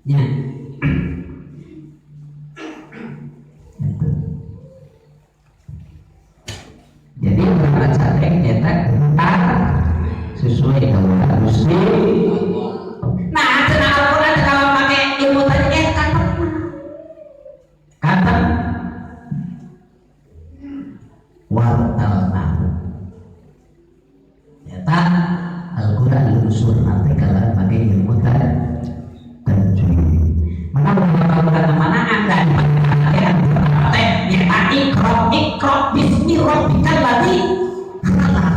Nya. Gitu. Jadi urang maca teh nyaeta gentar sesuai dengan Gusti. Nah, cenah Al-Qur'an kalau pakai ilmu tadi kata kata wartalnahu. Nyata Al-Qur'an unsur nanti kalau pakai ilmu tajwid. Mana Al-Qur'an mana anda teh nyata iqra iqra bismi rabbikal ladzi khalaq.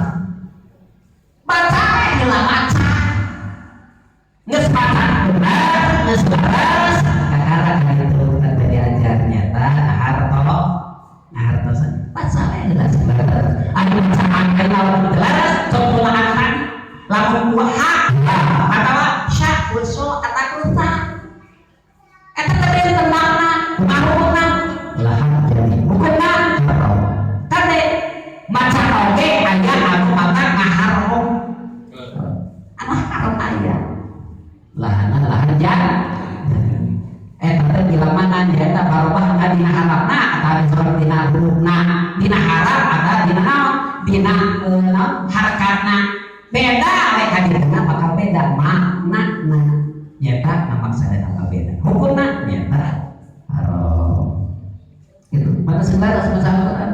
Baca heula baca. Geus baca benar, geus leres, kakara ka ditu teh diajar nyata harto ngahartosan. Baca we heula sebentar. Anu bacaan lamun teu leres, contohna tadi lamun ku ha atawa sya so atawa sa. Eta teh benten makna, kumaha hukumna? Lahan jadi hukumna haram. Kade maca oge aya anu mata ngaharam. Anu haram aya. Lahana lahan jan. Eta teh bila mana nyaeta barobah dina harapna atawa disebut dina hurufna, dina harap atawa dina naon? Dina naon? Harakatna. Beda we ka dituna bakal beda maknana. Nyaeta ngamaksana bakal beda. Hukumna nyaeta haram. Gitu. Maka segala masalah Quran.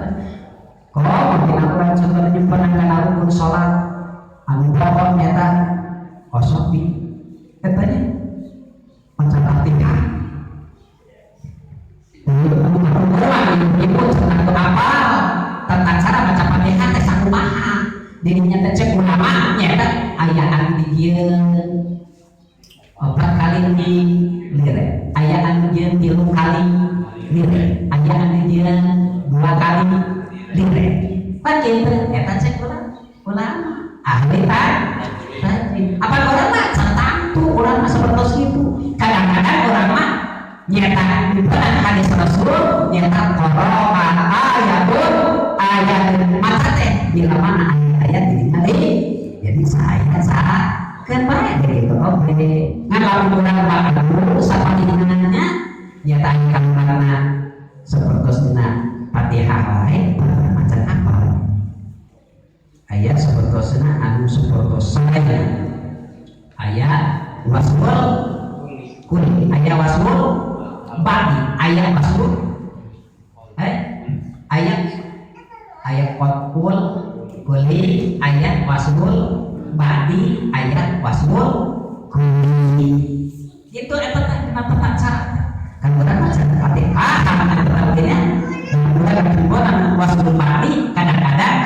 Kok dina urang contohna nyimpenan kana rukun salat anu pokok nyaeta osok di eta nya maca Fatihah. Ibu cenah teu apal tata cara maca Fatihah teh sakumaha. Dirinya teh cek ulama nyaeta aya anu dijieun opat kali di lire, aya anu dijieun 3 kali lire, aya anu dijieun 2 kali lire. Pan kitu eta cek ulama ahli tajwid. Apa urang mah can tangtu urang mah sapertos kitu. Kadang-kadang urang mah nyata di hadis Rasul nyata qara'a ayatun ayat maca teh bila mana ayat dirinya jadi saya sah kan bae gitu oke ngan lamun urang mah sapadinanya nyata karena sepertos dina Fatihah wae macan apa aya sepertosna anu sepertos saya aya wasmul kuli aya wasmul badi aya wasmul aya aya qatul kuli aya wasmul badi aya wasmul kuli itu eta teh dina tata cara kan urang maca Fatihah sama teh nya urang kan wasmul badi kadang-kadang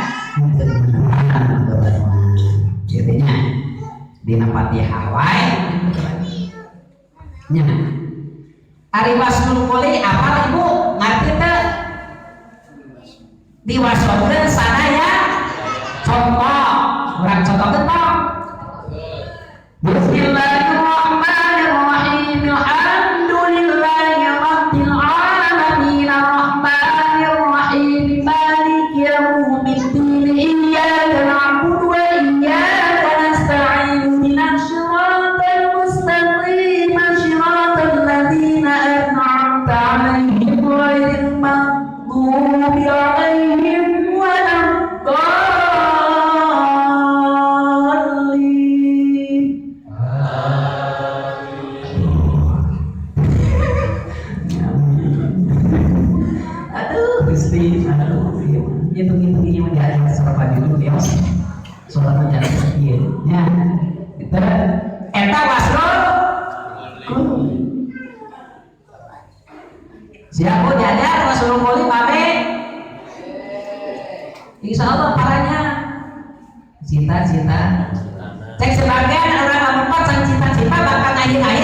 jadinya dina Fatihah wae nya. Ari wasmul kuli apal ibu ngarti teu diwasolkeun sadaya contoh urang contohkeun tong. Bismillahirrahmanirrahim. Alhamdulillahi rabbil alamin arrahmanirrahim maliki yaumiddin iyyaka na'budu wa iyyaka nasta'in ihdinas siratal mustaqim siratal ladzina an'amta 'alaihim ghairil maghdubi 'alaihim waladdallin. Aduh, Gusti, aduh, hitung-hitung ini mah diajar secara dulu dia. Sholat mah jangan ieu. Nya. Itu eta wasrul kuli. Siapa diajar wasrul kuli babe? Insya Allah paranya cita-cita. Cek sebagian orang anu can cita-cita bakal ngahir-ngahir.